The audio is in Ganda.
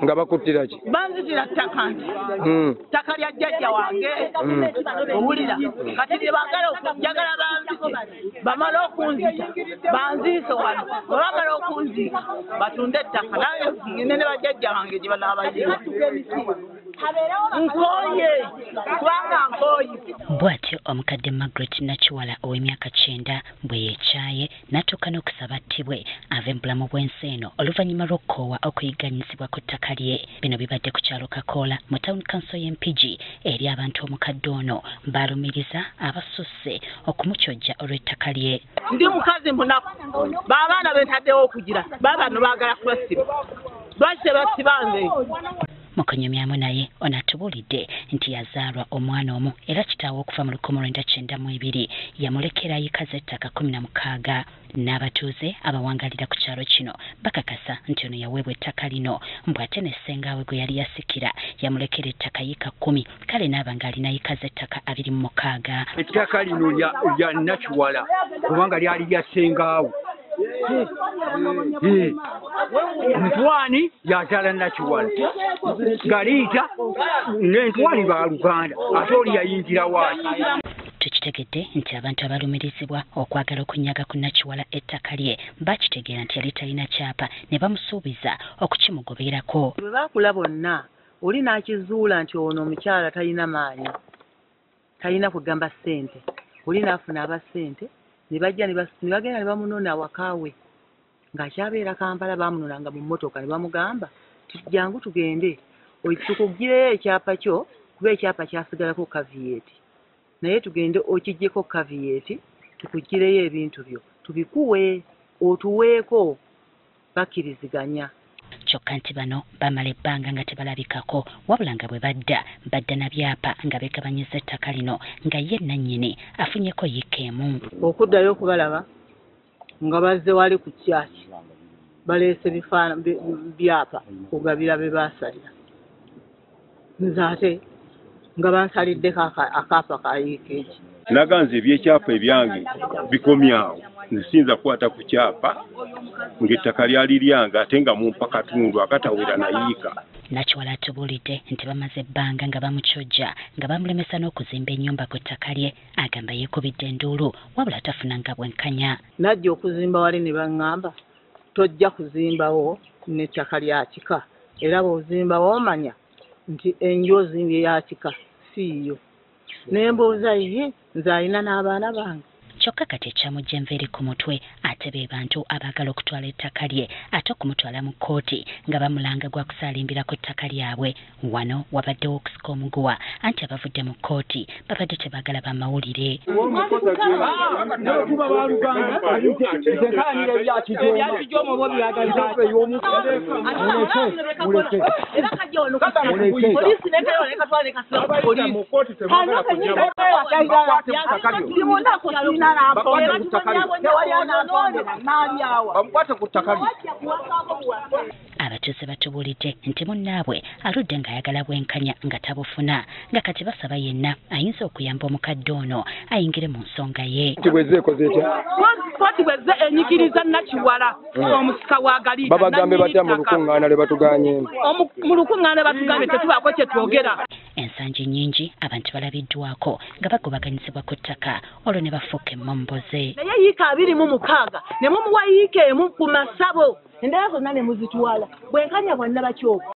Nga bakuttira ki? Banzitira ttaka nti ttaka lya jjajja wange. Owulira kati bye baagala okunjagala banzite, bamale okunzita banziise wano, bwe bamala okunziika batunde ettaka nange ngende ne bajjajja bange gye banaabaziika. Nkooye kubanga nkooye. Bw'atyo omukadde Margaret Nakiwala ow'emyaka 90 bwe yeekyaye n'atuuka n'okusaba attibwe ave mu bulamu bw'ensi eno oluvannyuma lw'okukoowa okuyigganyizibwa ku ttaka lye. Bino bibadde ku kyalo Kakoola mu Town Council y'e Mpigi eri abantu omukadde ono baalumiriza abasusse okumukyojja olw'ettaka lye. Ndi mukazi munaku, baabaana be ntaddewo okugira baabano baagala kubasiba, lwaki tebasiba nze? Mu kunyumyamu naye ono atubuulidde nti yazaalwa omwana omu era kitaawe okuva mu 1992 yamulekera yiika z'ettaka 16. N'abatuuze abawangalira ku kyalo kino bakakasa nti ono yaweebwa ettaka lino, mbw ate ne ssengaawe gwe yali yasikira yamulekera ettaka yiika 10, kale n'aba ng'alina yiika z'ettaka 26. Ettaka lino lya Nakiwala kubanga lyali lya ssengaawe. Ntwani yazaala Nakiwala, Galiita ne Ntwani baluganda, ate oli yayingira waaki. Tukitegedde nti abantu abalumirizibwa okwagala okunyaga ku Nakiwala ettaka lye bakitegeera nti yali talina kyapa ne bamusuubiza okukimugoberako. Bwe baakula bonna oli n'akizuula nti ono omukyala talina maanyi, talina kugamba ssente, oli n'afuna aba ssente ne bajja ne bagenda ne bamunona awakaawe ng'akyabeera Kampala. Bamunonanga mu mmotoka ne bamugamba jangu tugende tukugireyo ekyapa kyo, kuba ekyapa kyasigalako kaviyeeti, naye tugende okiggyeko kaviyeeti tukugireyo ebintu byo tubikuwe otuweeko. Bakkiriziganya. Kyokka nti bano bamala ebbanga nga tebalabikako, wabula nga bwe badda badda na byapa nga beegabanyiza ettaka lino nga ye nannyini afunyeko yiika emu. Okuddayo okubalaba nga bazze wali ku kyaki baleese byapa kugabira be baasalira, nze ate nga bansaliddeko akaapa ka yiika egi. Naganze ebyekyapa ebyange bikomyawo, nze siyinza kukwata ku kyapa ng'ettaka lyali lyange ate nga mumpa katundu akatawera na yiika. Nakiwala atubuulidde nti bamaze ebbanga nga bamukyojja nga bamulemesa n'okuzimba ennyumba ku ttaka lye. Agamba yeekubidde enduulu wabula tafunanga bwenkanya. Najja okuzimba wali ne baŋŋamba tojja kuzimbawo n'ettaka lya kika, era bw'ozimbawo omanya nti enju ozimbye ya kika si yiyo. Ne mbuuza ye nze alina n'abaana bange. Kyokka kati ekyamujja enviiri ku mutwe ate be bantu abaagala okutwala ettaka lye ate okumutwala mu kkooti nga bamulanga gwa kusaalimbira ku ttaka lyabwe. Wano wabaddewo okusika omuguwa anti abavudde mu kkooti babadde tebaagala bamawulire. Abatuuze batubuulidde nti munnaabwe aludde ng'ayagala bwenkanya nga tabufuna, nga kati basaba yenna ayinza okuyamba omukadde ono ayingire mu nsonga ye. Kkooti bwezze enyigiriza Nakiwala omusika wa Galiita. Babagambe batya mu lukuŋŋaana lwe batugaanye? Mu lukuŋŋaana batugambye tetubaako kye twogera. Ensangi nnyingi abantu balabiddwako nga bagobaganyizibwa ku ttaka olwo ne bafuuka emmomboze. Naye yiika 26 ne mumuwa yiika emu ku masabo, endala zonna ne muzitwala. Bwenkanya bwa Nnabakyoko.